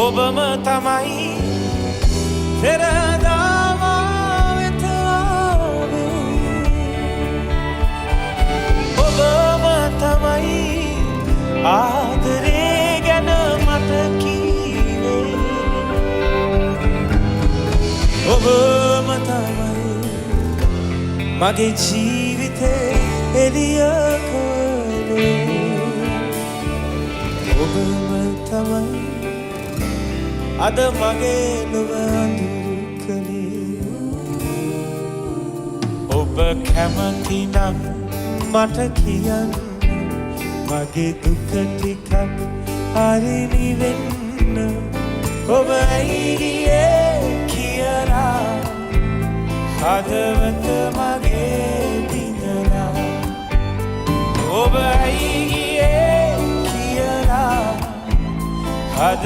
ඔබම තමයි පෙරදා මා වෙත ආවේ. ඔබම තමයි ආදරේ ගැන මට කීවේ. ඔබම තමයි මගේ ජීවිතේ එළිය කළේ. ඔබම තමයි අද මගේ ලොව අඳුරු කළේ. ඔබ කැමති නම් මට කියන්න, මගේ දුක ටිකක් හරි නිවෙන්න. ඔබ ඇයි ගියේ කියලා, හදවත මගේ බිඳලා. ඔබ ඇයි ගියේ කියලා, හද